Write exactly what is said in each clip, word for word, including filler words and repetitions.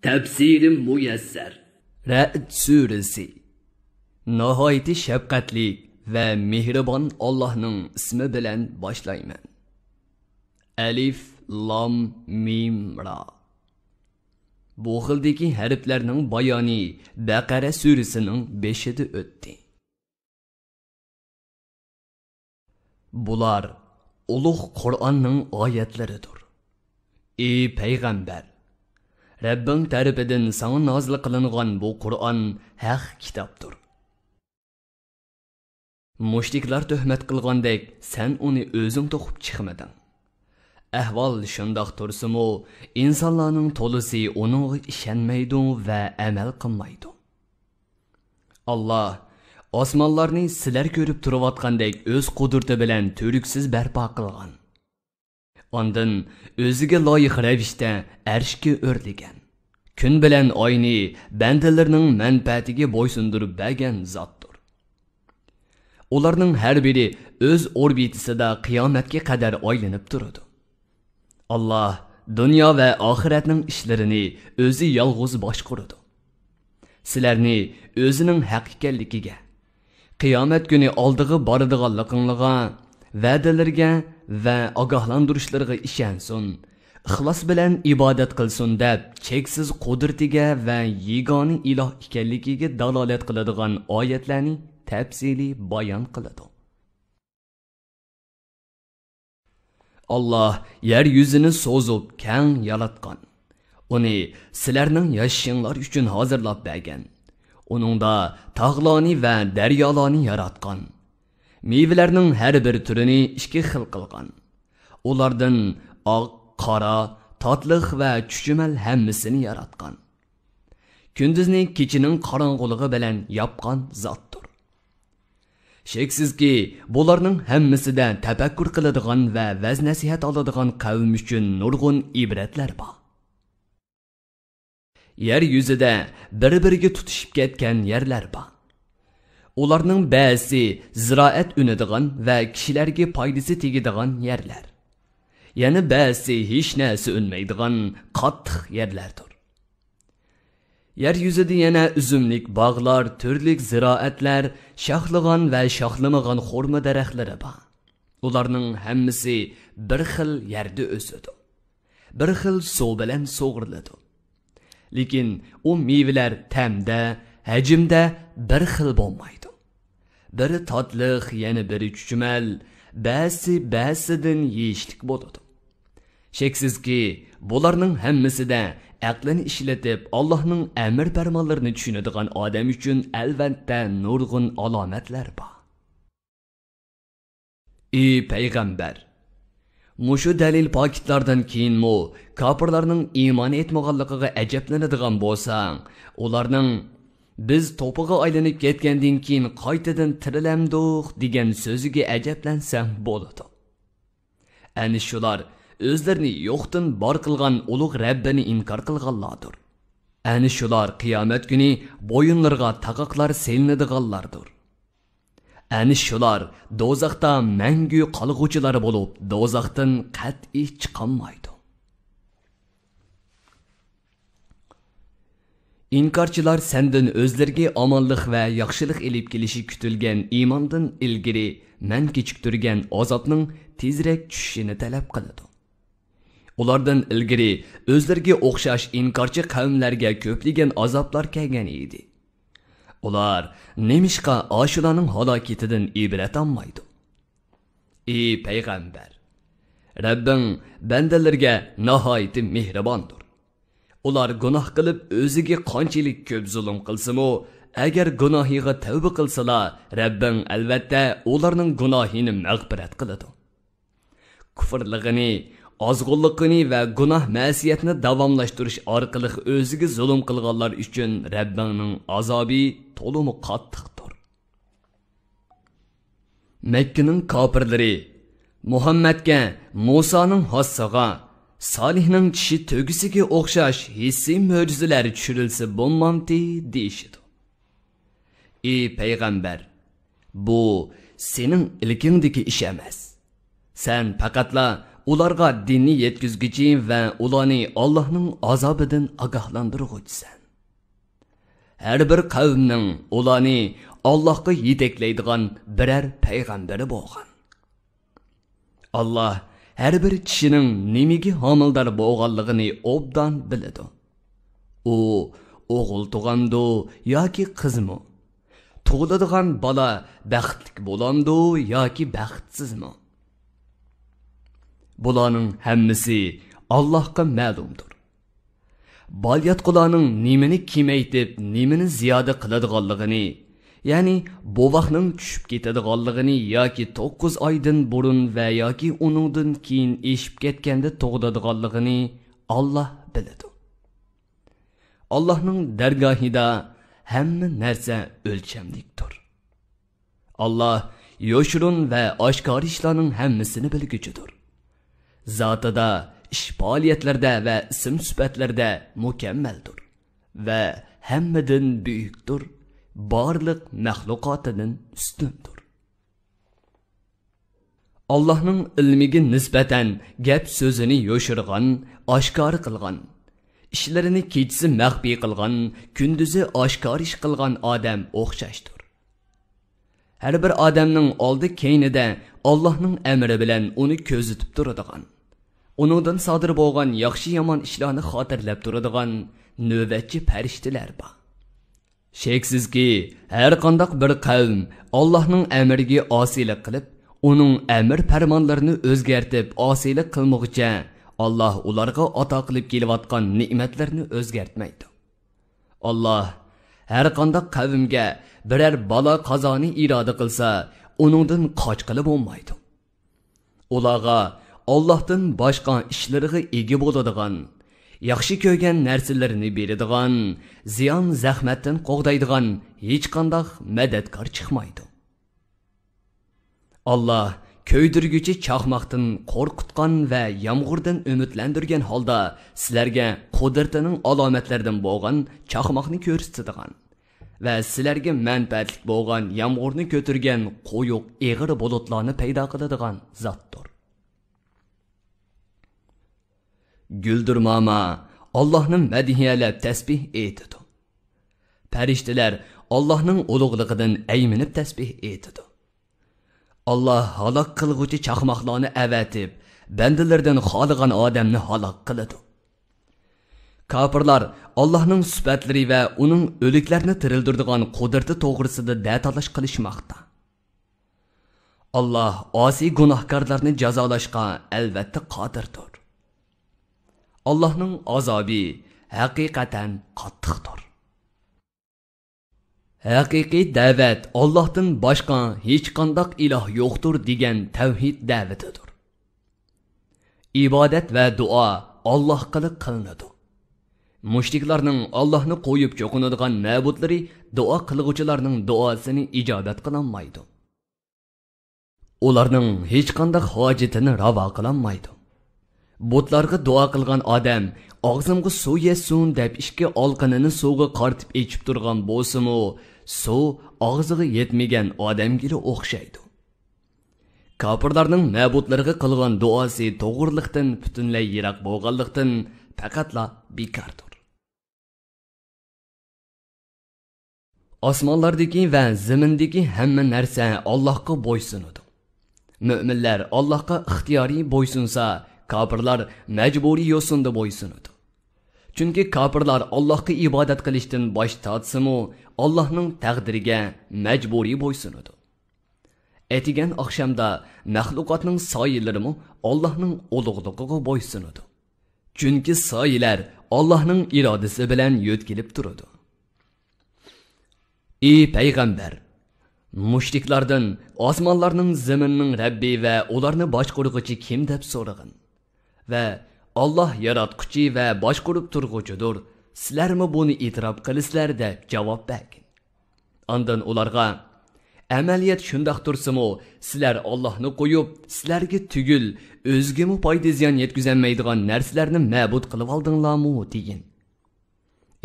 تەپسىرى مۇيەسسەر. رەئد سۈرىسى. ناھايىتى شەپقەتلىك ۋە مېھرىبان ئاللاھنىڭ ئىسمى بىلەن باشلايمەن. ئەلىف، لام، مىم، را. بۇ خىلدىكى ھەرپلەرنىڭ بايانى بەقەرە سۈرىسىنىڭ بېشىدا ئۆتتى. بۇلار ئۇلۇغ قۇرئاننىڭ ئايەتلىرىدۇر. ئى پەيغەمبەر! رەببىڭ تەرىپىدىن ساڭا نازىل قىلىنغان بۇ قۇرئان ھەق كىتابتۇر. مۇشرىكلار تۆھمەت قىلغاندەك، سەن ئۇنى ئۆزۈڭ توقۇپ چىقمىدىڭ. ئەھۋال شۇنداق تۇرسىمۇ، ئىنسانلارنىڭ تولىسى ئۇنىڭغا ئىشەنمەيدۇ ۋە ئەمەل قىلمايدۇ. ئاللاھ ئاسمانلارنى سىلەر كۆرۈپ تۇرۇۋاتقاندەك ئۆز قۇدرىتى بىلەن تۈرتكىسىز بەرپا قىلغان. ئاندىن ئۆزىگە لايىق رەۋىشتە ئەرشكە ئۆرلىگەن. كۈن بىلەن ئاينى بەندىلىرىنىڭ مەنپەئەتىگە بويسۇندۇرۇپ بەرگەن زاتتۇر. ئۇلارنىڭ ھەر بىرى ئۆز ئوربىتىسىدا قىيامەتكە قەدەر ئايلىنىپ تۇرىدۇ. ئاللاھ دۇنيا ۋە ئاخىرەتنىڭ ئىشلىرىنى ئۆزى يالغۇز باشقۇرىدۇ. سىلەرنى ئۆزىنىڭ ھەق ئىكەنلىكىگە، قىيامەت كۈنى ئالدىغا بارىدىغانلىقىڭلىغا، ۋەدىلىرىگە ۋە ئاگاھلاندۇرۇشلىرىغا ئىشەنسۇن، ئىخلاس بىلەن ئىبادەت قىلسۇن دەپ، چەكسىز قۇدرىتىگە ۋە يېگانە ئىلاھ ئىكەنلىكىگە دالالەت قىلىدىغان ئايەتلەرنى تەپسىلىي بايان قىلىدۇ. ئاللاھ يەر يۈزىنى سوزۇپ كەڭ ياراتقان. ئۇنى سىلەرنىڭ ياشىشىڭلار ئۈچۈن ھازىرلاپ بەرگەن. ئۇنىڭدا تاغلارنى ۋە دەريالارنى ياراتقان. مېۋىلەرنىڭ ھەر بىر تۈرىنى ئىككى خىل قىلغان. ئۇلاردىن ئاق، قارا، تاتلىق ۋە چۈچۈمەل ھەممىسىنى ياراتقان. كۈندۈزنى كېچىنىڭ قاراڭغۇلۇقى بىلەن ياپقان زاتتۇر. شەكسىزكى، بۇلارنىڭ ھەممىسىدە تەپەككۇر قىلىدىغان ۋە ۋەز-نەسىھەت ئالىدىغان قەۋم ئۈچۈن نۇرغۇن ئىبرەتلەر بار. يەر يۈزىدە بىر-بىرىگە تۇتىشىپ كەتكەن يەرلەر بار. ئۇلارنىڭ بەزىسى زىرائەت ئۈنىدىغان ۋە كىشىلەرگە پايدىسى تېگىدىغان يەرلەر. يەنە بەزىسى ھېچ نەرسە ئۈنمەيدىغان قاتتىق يەرلەردۇر. يەر يۈزىدە يەنە ئۈزۈملۈك باغلار، تۈرلۈك زىرائەتلەر، شاخلىغان ۋە شاخلىمىغان خورما دەرەخلىرى بار. ئۇلارنىڭ ھەممىسى بىر خىل يەردە ئۆسىدۇ. بىر خىل سۇ بىلەن سۇغىرىلىدۇ. لېكىن ئۇ مېۋىلەر تەمدە، ھەجىمدە بىر خىل بولمايدۇ. بىرى تاتلىق، يەنە بىرى چۈچۈمەل، بەزىسى بەزىسىدىن يېيىشلىك بولىدۇ. شەكسىزكى، بۇلارنىڭ ھەممىسىدە ئەقلىنى ئىشلىتىپ، ئاللاھنىڭ ئەمىر پەرمانلىرىنى چۈشىنىدىغان ئادەم ئۈچۈن ئەلۋەتتە نۇرغۇن ئالامەتلەر بار. ئى پەيغەمبەر! مۇشۇ دەلىل پاكىتلاردىن كېيىنمۇ كاپىرلارنىڭ ئىمان ئېيتمىغانلىقىغا ئەجەبلىنىدىغان بولساڭ، ئۇلارنىڭ «بىز توپىغا ئايلىنىپ كەتكەندىن كېيىن قايتىدىن تىرىلەمدۇق؟» دېگەن سۆزىگە ئەجەبلەنسەڭ بولىدۇ. ئەنە شۇلار ئۆزلىرىنى يوقتىن بار قىلغان ئۇلۇغ رەببىنى ئىنكار قىلغانلاردۇر. ئەنە شۇلار قىيامەت كۈنى بويۇنلىرىغا تاقاقلار سېلىنىدىغانلاردۇر. ئەنە شۇلار دوزاختا مەڭگۈ قالغۇچىلار بولۇپ، دوزاختىن قەتئىي چىقالمايدۇ. ئىنكارچىلار سەندىن ئۆزلىرىگە ئامانلىق ۋە ياخشىلىق ئېلىپ كېلىشى كۈتۈلگەن ئىماندىن ئىلگىرى مەن كېچىكتۈرگەن ئازابنىڭ تېزرەك چۈشۈشىنى تەلەپ قىلىدۇ. ئۇلاردىن ئىلگىرى ئۆزلىرىگە ئوخشاش ئىنكارچى قەۋملەرگە كۆپلىگەن ئازابلار كەلگەن ئىدى. ئۇلار نېمىشقا ئاشۇلارنىڭ ھالاكىتىدىن ئىبرەت ئالمايدۇ؟ ئى پەيغەمبەر! رەببىڭ بەندىلىرىگە ناھايىتى مېھرىباندۇر. ئۇلار گۇناھ قىلىپ ئۆزىگە قانچىلىك كۆپ زۇلۇم قىلسىمۇ، ئەگەر گۇناھىغا تەۋبە قىلسىلا، رەببىڭ ئەلۋەتتە ئۇلارنىڭ گۇناھىنى مەغپىرەت قىلىدۇ. كۇفرلىقىنى، ئازغۇنلۇقىنى ۋە گۇناھ مەسىيەتنى داۋاملاشتۇرۇش ئارقىلىق ئۆزىگە زۇلۇم قىلغانلار ئۈچۈن رەببىڭنىڭ ئازابى تولىمۇ قاتتىقتۇر. مەككىنىڭ كاپىرلىرى مۇھەممەدكە مۇسانىڭ ھاسىسىغا، سالىھنىڭ چىشى تۆگىسىگە ئوخشاش ھېسسىي مۆجىزىلەر چۈشۈرۈلسە بولمامتى دېيىشىدۇ. ئى پەيغەمبەر! بۇ سېنىڭ ئىلكىڭدىكى ئىش ئەمەس. سەن پەقەتلا ئۇلارغا دىننى يەتكۈزگۈچى ۋە ئۇلارنى ئاللاھنىڭ ئازابىدىن ئاگاھلاندۇرغۇچىسەن. ھەر بىر قەۋمنىڭ ئۇلارنى ئاللاھقا يېتەكلەيدىغان بىرەر پەيغەمبىرى بولغان. ئاللاھ ھەر بىر كىشىنىڭ نېمىگە ھامىلىدار بولغانلىقىنى ئوبدان بىلىدۇ. ئۇ ئوغۇل تۇغامدۇ ياكى قىزمۇ؟ تۇغۇلىدىغان بالا بەختلىك بولامدۇ ياكى بەختسىزمۇ؟ بۇلارنىڭ ھەممىسى ئاللاھقا مەلۇمدۇر. بالىياتقۇلارنىڭ نېمىنى كېمەيتىپ، نېمىنى زىيادە قىلىدىغانلىقىنى، يەنى بوۋاقنىڭ چۈشۈپ كېتىدىغانلىقىنى ياكى توققۇز ئايدىن بۇرۇن ۋە ياكى ئۇنىڭدىن كېيىن ئېشىپ كەتكەندە تۇغۇلىدىغانلىقىنى ئاللاھ بىلىدۇ. ئاللاھنىڭ دەرگاھىدا ھەممە نەرسە ئۆلچەملىكتۇر. ئاللاھ يوشۇرۇن ۋە ئاشكارا ئىشلارنىڭ ھەممىسىنى بىلگۈچىدۇر. زاتىدا، ئىش پائالىيەتلىرىدە ۋە ئىسىم سۈپەتلىرىدە مۇكەممەلدۇر ۋە ھەممىدىن بۈيۈكتۇر، بارلىق مەخلۇقاتىدىن ئۈستۈندۇر. ئاللاھنىڭ ئىلمىگە نىسبەتەن گەپ سۆزىنى يوشۇرغان، ئاشكارا قىلغان، ئىشلىرىنى كېچىسى مەخپىي قىلغان، كۈندۈزى ئاشكارا ئىش قىلغان ئادەم ئوخشاشتۇر. ھەر بىر ئادەمنىڭ ئالدى كەينىدە ئاللاھنىڭ ئەمرى بىلەن ئۇنى كۆزىتىپ تۇرىدىغان، ئۇنىڭدىن سادىر بولغان ياخشى-يامان ئىشلارنى خاتىرىلەپ تۇرىدىغان نۆۋەتچى پەرىشتىلەر بار. شەكسىزكى، ھەرقانداق بىر قەۋم ئاللاھنىڭ ئەمرىگە ئاسىيلىق قىلىپ، ئۇنىڭ ئەمر پەرمانلىرىنى ئۆزگەرتىپ ئاسىيلىق قىلمىغۇچە، ئاللاھ ئۇلارغا ئاتا قىلىپ كېلىۋاتقان نېمەتلەرنى ئۆزگەرتمەيدۇ. ئاللاھ ھەرقانداق قەۋمگە بىرەر بالا-قازانى ئىرادە قىلسا، ئۇنىڭدىن قاچقىلى بولمايدۇ. ئۇلارغا ئاللاھتىن باشقا ئىشلىرىغا ئىگە بولىدىغان، ياخشى كۆرگەن نەرسىلىرىنى بېرىدىغان، زىيان-زەخمەتتىن قوغدايدىغان ھېچقانداق مەدەتكار چىقمايدۇ. ئاللاھ كۆيدۈرگۈچى چاقماقتىن قورقۇتقان ۋە يامغۇردىن ئۈمىدلەندۈرگەن ھالدا سىلەرگە قۇدرىتىنىڭ ئالامەتلىرىدىن بولغان چاقماقنى كۆرسىتىدىغان ۋە سىلەرگە مەنپەئەتلىك بولغان يامغۇرنى كۆتۈرگەن قويۇق ئېغىر بۇلۇتلارنى پەيدا قىلىدىغان زاتتۇر. گۈلدۈرماما ئاللاھنى مەدھىيەلەپ تەسبىھ ئېيتىدۇ. پەرىشتىلەر ئاللاھنىڭ ئۇلۇغلۇقىدىن ئەيمىنىپ تەسبىھ ئېيتىدۇ. ئاللاھ ھالاك قىلغۇچى چاقماقلارنى ئەۋەتىپ، بەندىلىرىدىن خالىغان ئادەمنى ھالاك قىلىدۇ. كاپىرلار ئاللاھنىڭ سۈپەتلىرى ۋە ئۇنىڭ ئۆلۈكلەرنى تىرىلدۈرىدىغان قۇدرىتى توغرىسىدا دەتالاش قىلىشماقتا. ئاللاھ ئاسىي گۇناھكارلارنى جازالاشقا ئەلۋەتتە قادىردۇر. ئاللاھنىڭ ئازابى ھەقىقەتەن قاتتىقتۇر. ھەقىقىي دەۋەت ئاللاھتىن باشقا ھېچقانداق ئىلاھ يوقتۇر دېگەن تەۋھىد دەۋىتىدۇر. ئىبادەت ۋە دۇئا ئاللاھقىلا قىلىنىدۇ. مۇشرىكلارنىڭ ئاللاھنى قويۇپ چوقۇنىدىغان مەبۇدلىرى دۇئا قىلغۇچىلارنىڭ دۇئاسىنى ئىجابەت قىلالمايدۇ. ئۇلارنىڭ ھېچقانداق ھاجىتىنى راۋا قىلالمايدۇ. بۇتلارغا دۇئا قىلغان ئادەم «ئاغزىمغا سۇ يەتسۇن» دەپ ئىككى ئالىقىنىنى سۇغا قارىتىپ ئېچىپ تۇرغان بولسىمۇ، سۇ ئاغزىغا يەتمىگەن ئادەمگىلا ئوخشايدۇ. كاپىرلارنىڭ مەبۇدلىرىغا قىلغان دۇئاسى توغرىلىقتىن پۈتۈنلەي يىراق بولغانلىقتىن، پەقەتلا بىكاردۇر. ئاسمانلاردىكى ۋە زېمىندىكى ھەممە نەرسە ئاللاھقا بويسۇنىدۇ. مۆمىنلەر ئاللاھقا ئىختىيارىي بويسۇنسا، كاپىرلار مەجبۇرىي يوسۇندا بويسۇنىدۇ. چۈنكى كاپىرلار ئاللاھقا ئىبادەت قىلىشتىن باش تارتسىمۇ، ئاللاھنىڭ تەقدىرىگە مەجبۇرىي بويسۇنىدۇ. ئەتىگەن ئاخشامدا مەخلۇقاتنىڭ سايىلىرىمۇ ئاللاھنىڭ ئۇلۇغلۇقىغا بويسۇنىدۇ. چۈنكى سايىلەر ئاللاھنىڭ ئىرادىسى بىلەن يۆتكىلىپ تۇرىدۇ. ئى پەيغەمبەر! مۇشرىكلاردىن ئاسمانلارنىڭ، زېمىننىڭ رەببى ۋە ئۇلارنى باشقۇرغۇچى كىم دەپ سورىغىن. ۋە ئاللاھ ياراتقۇچى ۋە باشقۇرۇپ تۇرغۇچىدۇر، سىلەرمۇ بۇنى ئېتىراپ قىلىسىلەر دەپ جاۋاب بەرگىن. ئاندىن ئۇلارغا، ئەمەلىيەت شۇنداق تۇرسىمۇ، سىلەر ئاللاھنى قويۇپ، سىلەرگە تۈگۈل، ئۆزىگىمۇ پايدا زىيان يەتكۈزەلمەيدىغان نەرسىلەرنى مەبۇد قىلىۋالدىڭلارمۇ؟ دېگىن.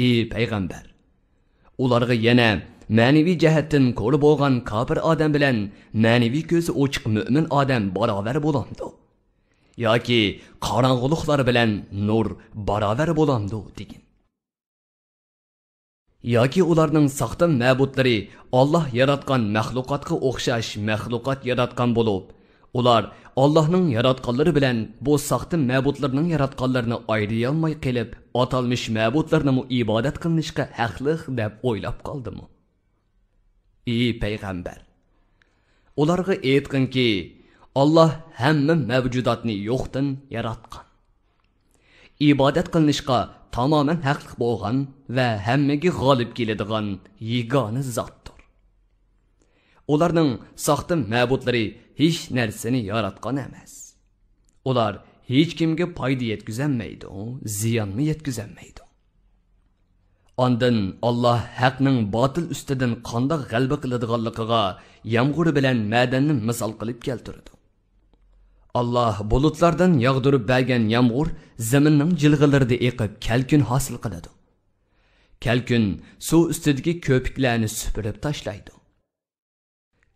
ئى پەيغەمبەر! ئۇلارغا يەنە مەنىۋى جەھەتتىن كور بولغان كاپىر ئادەم بىلەن مەنىۋى كۆزى ئوچۇق مۆمىن ئادەم باراۋەر بولامدۇ؟ ياكى قاراڭغۇلۇقلار بىلەن نۇر باراۋەر بولامدۇ دېگىن. ياكى ئۇلارنىڭ ساختا مەبۇدلىرى ئاللاھ ياراتقان مەخلۇقاتقا ئوخشاش مەخلۇقات ياراتقان بولۇپ، ئۇلار ئاللاھنىڭ ياراتقانلىرى بىلەن بۇ ساختا مەبۇدلىرىنىڭ ياراتقانلىرىنى ئايرىيالماي قېلىپ، ئاتالمىش مەبۇدلىرىنىمۇ ئىبادەت قىلىنىشقا ھەقلىق دەپ ئويلاپ قالدىمۇ؟ ئى پەيغەمبەر! ئۇلارغا ئېيتقىنكى، ئاللاھ ھەممە مەۋجۇداتنى يوقتىن ياراتقان، ئىبادەت قىلىنىشقا تامامەن ھەقلىق بولغان ۋە ھەممىگە غالىب كېلىدىغان يېگانە زاتتۇر. ئۇلارنىڭ ساختا مەبۇدلىرى ھېچ نەرسىنى ياراتقان ئەمەس. ئۇلار ھېچكىمگە پايدا يەتكۈزەلمەيدۇ، زىيانمۇ يەتكۈزەلمەيدۇ. ئاندىن ئاللاھ ھەقنىڭ باتىل ئۈستىدىن قانداق غەلىبە قىلىدىغانلىقىغا يامغۇر بىلەن مەدەننى مىسال قىلىپ كەلتۈرىدۇ. ئاللاھ بۇلۇتلاردىن ياغدۇرۇپ بەرگەن يامغۇر زېمىننىڭ جىلغىلىرىدا ئېقىپ، كەلكۈن ھاسىل قىلىدۇ. كەلكۈن سۇ ئۈستىدىكى كۆپۈكلەرنى سۈپۈرۈپ تاشلايدۇ.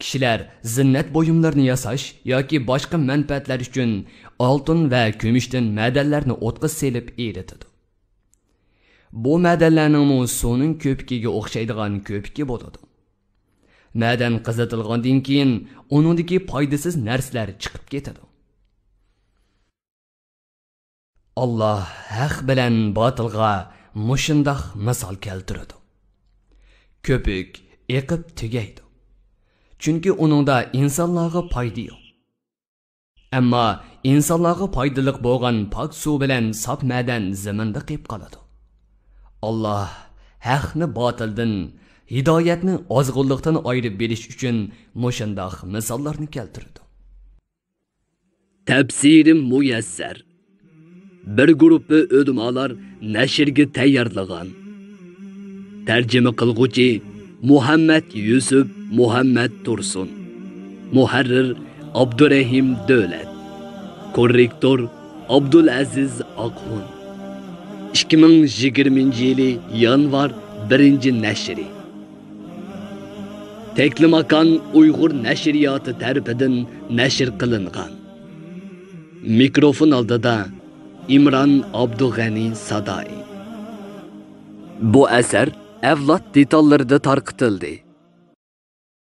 كىشىلەر زىننەت بۇيۇملىرىنى ياساش ياكى باشقا مەنپەئەتلەر ئۈچۈن ئالتۇن ۋە كۈمۈشتىن مەدەنلەرنى ئوتقا سېلىپ ئېرىتىدۇ. بۇ مەدەنلەرنىڭمۇ سۇنىڭ كۆپۈكىگە ئوخشايدىغان كۆپۈكى بولىدۇ. مەدەن قىزىتىلغاندىن كېيىن، ئۇنىڭدىكى پايدىسىز نەرسىلەر چىقىپ كېتىدۇ. ئاللاھ ھەق بىلەن باتىلغا مۇشۇنداق مىسال كەلتۈرىدۇ. كۆپۈك ئېقىپ تۈگەيدۇ. چۈنكى ئۇنىڭدا ئىنسانلارغا پايدا يوق. ئەمما ئىنسانلارغا پايدىلىق بولغان پاك سۇ بىلەن ساپ مەدەن زېمىندا قېلىپ قالىدۇ. ئاللاھ ھەقنى باتىلدىن، ھىدايەتنى ئازغۇنلۇقتىن ئايرىپ بېرىش ئۈچۈن مۇشۇنداق مىساللارنى كەلتۈرىدۇ. تەپسىرى مۇيەسسەر. بىر گۇرۇپپا ئۆلىمالار نەشرگە تەييارلىغان. تەرجىمە قىلغۇچى مۇھەممەد يۈسۈپ مۇھەممەد تۇرسۇن. مۇھەررىر ئابدۇرەھىم دۆلەت. كوررېكتور ئابدۇلئەزىز ئاقخۇن. ئىككى مىڭ يىگىرمىنچى يىلى يانۋار بىرىنچى نەشرى. تەكلىماكان ئۇيغۇر نەشرىياتى تەرىپىدىن نەشر قىلىنغان. مىكروفون ئالدىدا ئىمران ئابدۇغەنى سادائى. بۇ ئەسەر ئەۋلاد دېتاللىرىدا تارقىتىلدى.